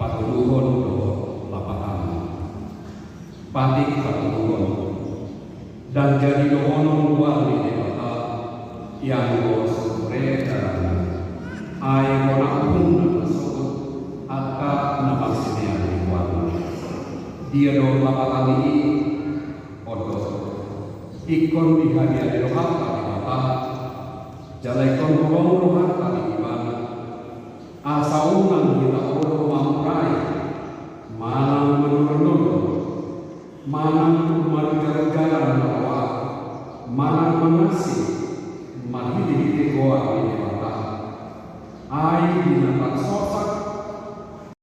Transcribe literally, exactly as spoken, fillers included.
Patuduhon dohot lapatan. Patik patuduhon. Ndang jadi dohonon goar ni Debata ianggo sumure dalanna. Ai hona uhum na marsogot angka na marsinean di goarna. Dia do lapatan i? On do. Ingkon dihadiahi rohanta Debata, jala ingkon holong rohanta di Ibana. Asa unang hita olo